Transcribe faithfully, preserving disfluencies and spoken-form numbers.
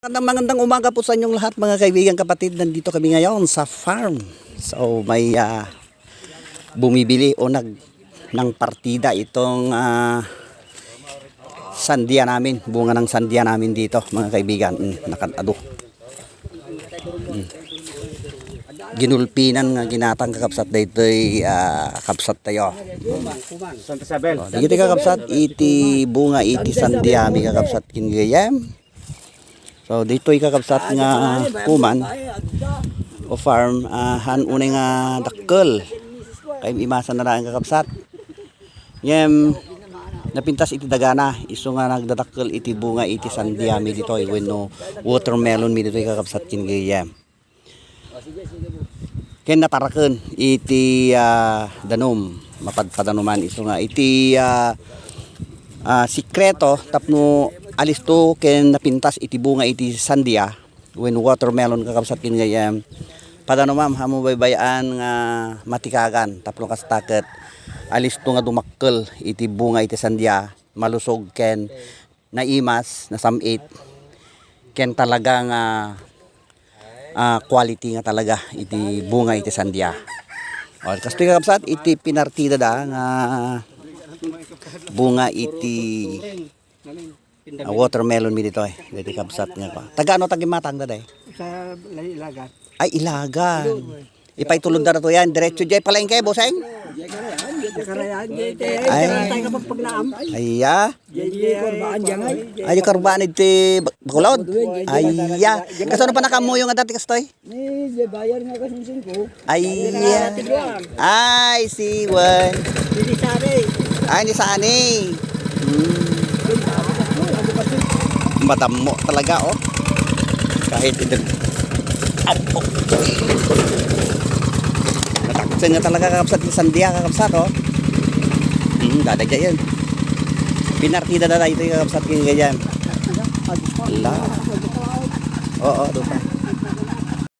Magandang, magandang umaga po sa inyong lahat, mga kaibigan, kapatid. Nandito kami ngayon sa farm. So, may, ah, bumibili o nag-, ng partida itong, ah, sandia namin, bunga ng sandia namin dito, mga kaibigan. Mm, nakad-ado. Mm. Ginulpinan nga ginatang, kakabsat, daytoy, ah, kabsat tayo. Santa Isabel. Oh, dagiti kakabsat, iti bunga iti sandia mi, kakabsat, ken gayam. So, ditoy, kakabsat, nga kuman o farm, ah, han unay nga dakkel. Kay imasan na lang, kakabsat. Ngem, napintas iti dagana, isu nga nagdadakkel iti bunga iti sandia mi ditoy, wenno watermelon mi ditoy, kakabsat, ken gayam. Ken nataraken iti, ah, danum, mapadpadanuman isu nga iti, ah, ah, sikreto tapno alisto ken napintas iti bunga iti sandia wenno watermelon, kakabsat, ken gayam. Padanumam, ammo baybay-an nga matikagan tapno kasta ket alisto nga dumakkel iti bunga iti sandia, malusog ken naimas, nasam-it, ken talaga nga, ah, quality nga talaga iti bunga iti sandia. O, kastoy, kakabsat, iti pinartida da nga bunga iti, ah, watermelon mi ditoy. Ditoy, kabsat, nga kwa. Taga ano, taga Imatang da, day? Sa Ilagan. Ay, Ilagan. Ipay tulod da to yan. Diretso jay palengke, bossing? Ay. Ay, ya. Ay, yung karbaan iti Bacolod. Ay, ya. Kasano pa nakamuyong nga dati, kastoy? Ni, di bayar nga kasi singko. Ay, ya. Ay, si Juan. Ni Sari. Ay, ni Sani. Hmm. Madamo talaga, oh. Kahit ito. Apo. Nataksen nga talaga, kakabsat, yung sandia, kakabsat, oh. Hmm, dadagay yun. Pinartida na tayo ito, kakabsat, yung ganyan. Ala. Oo, doon pa.